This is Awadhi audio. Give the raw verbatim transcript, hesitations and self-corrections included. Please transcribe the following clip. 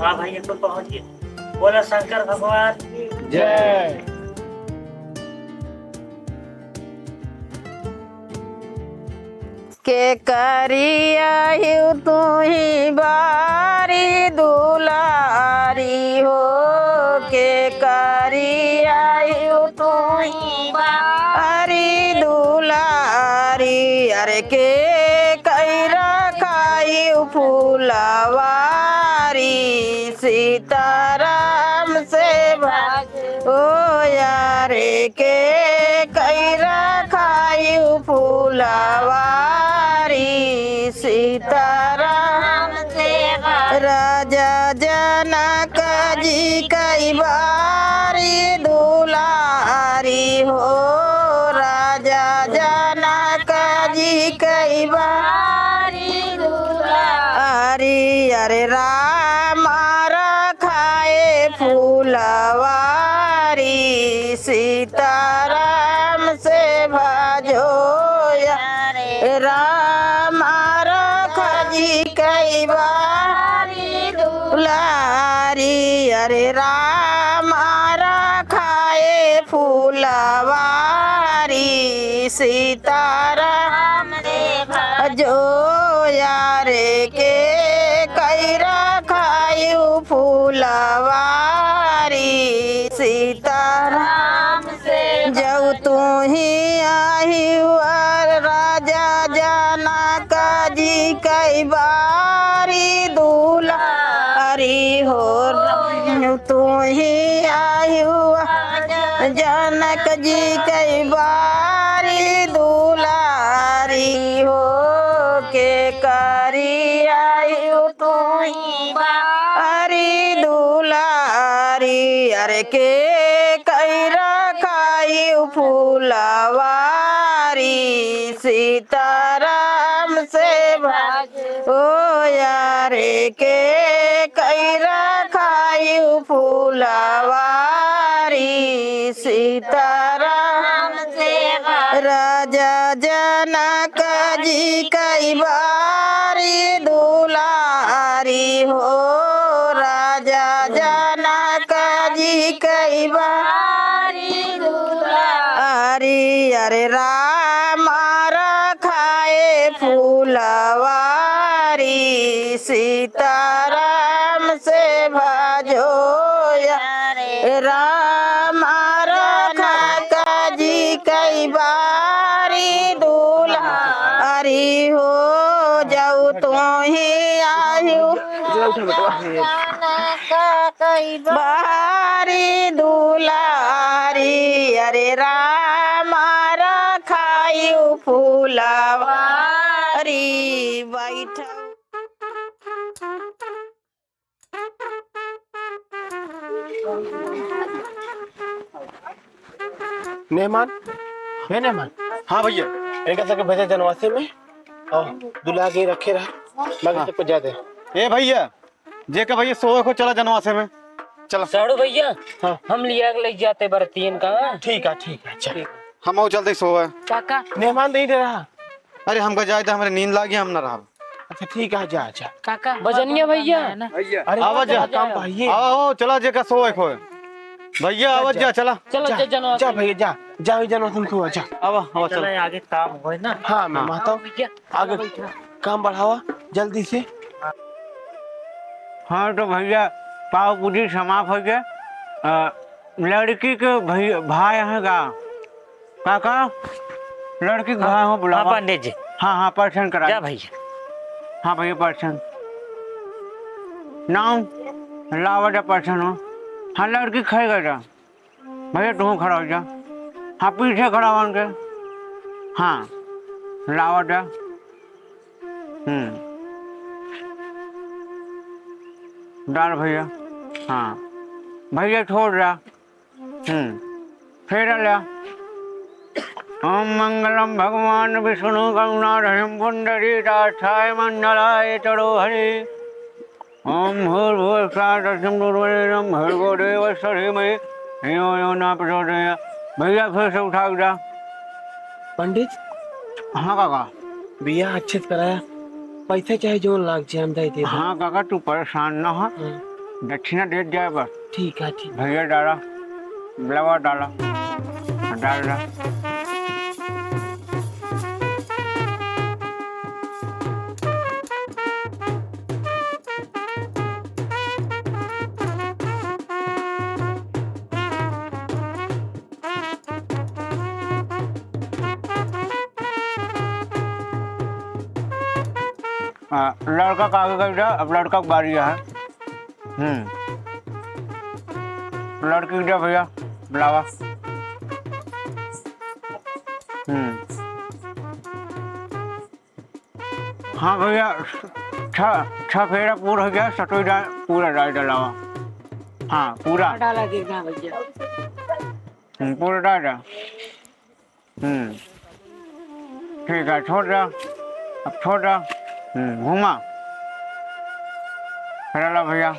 हाँ भैया, तो पहुँच गए। बोलो शंकर भगवान की जय। के करिया हिउ तू ही बारी दुलारी हो, के करिया हिउ तू ही बारी दुलारी, अरे के कई रखाई फुलवारी सीताराम से भज ओ यारे के कई रखाई फुलवारी सीताराम से राजा जनक जी कई बारी दुलारी हो, राजा जनक जी कई बारी दुलारी, अरे राम रखाए फुलवारी सीताराम से भजो या रे राम रख जी कई बारी दुलारी, अरे राम रखाए फुलवारी सीताराम देखा जो यारे के कई रखाई फुलवारी सीताराम से जौ तू ही आही राजा जनक जी कई बारी दुलारी हो, तू ही आही जनक जी कई बारी दुलारी हो, के करी आही तू ही बारी दुलारी, अरे के कई रखाई फुलवारी सीताराम से भज ओ यारे के कई रखाई फुलवारी सीताराम से राजा जनक जी कई बारी दुलारी हो, राजा जनक जी कई बारी दुलारी, अरे राम रखाए फुलवारी सीताराम से भजो या रे राम रखा जी कई बारी दुलारी हो, जौ तू ही आयु बारी दुलारी, अरे राम रखायु फुलवारी। बैठ। मेहमान। हे मेहमान। हाँ भैया, इनका सबके भेजा जनवासे में। और दुल्हा के रखे रहा, बाकी हाँ। सबको जा दे। ए भैया, जेका भैया सोए को चला जनवासे में। चला। साढ़ू भैया, हाँ। हम लिया के ले जाते बरतियन का। ठीक है, ठीक है, चल। ठीक। हम और चलते सोए। काका। मेहमान नहीं दे रहा। अरे हमका जाए दे, हमरे नींद लागी, हम ना रहब। अच्छा ठीक है, जा, जा। काका, बजनिया भैया। अरे आवा जा। काम भाई। आवा हो, चला जेका सोए खोए। भैया, आवा जा, चला। चलो, जा, जा, जनवासे जा में। भैया, जा। जा, भैया, जनवासे में सोए, जा। आवा, आवा, चला। चला, आगे काम होए ना। हाँ, मैं हाँ। माता हूँ। भैया, आगे बैठा। काम बढ़ावा, जल्दी से। हाँ, तो भैया, पाव पूजी समाप्त हो गया। अ, लड़की के भैया, भाई हैं का? काका, लड़की के हाँ, भाई हो, बुलावा। हाँ, पंडित जी। हाँ, हाँ, पहचान करा। जा भैया। हाँ भैया, पहचान। नाम लावा जा, पहचान हो। हाँ, लड़की खाएगा जा। भैया, तू खड़ा हो जा। हाँ, पीछे खड़ा हो उनके। हाँ, लावा जा। हम्म। डाल भैया। हाँ। भैया, छोड़ जा। हम्म। फेरा ल्या। ओम मंगलम भगवान विष्णु करुणाधयम पुंडरीकाक्षाय मंडलाय तरोहरि। ओम भूर्भुवः स्वः तत्सवितुर्वरेण्यं भर्गो देवस्य धीमहि धियो यो न प्रचोदयात्। भैया फिर से उठा के जा। पंडित। हाँ काका। बियाह अच्छे से कराया, पैसा चाहे जौन लाग जाए, हम दे देब। हाँ काका, तू परेशान ना हो। हाँ। दक्षिणा दे जाए बस। ठीक है, ठीक। भैया डाला, बुलावा डाला, डाल दा। हाँ, लड़का का आगे कर दे, अब लड़का की बारी है। हम्म। लड़की के दे भैया, बुलावा। हम्म। हाँ भैया, छह, छह फेरा पूरा हो गया, सतोई डाल, पूरा डाल डलावा। हाँ, पूरा। डाला गिरना भैया। हम्म, पूरा डाल दे। हम्म। ठीक है, छोड़ दे। अब छोड़ दे। हम्म, घुमा। चला भैया।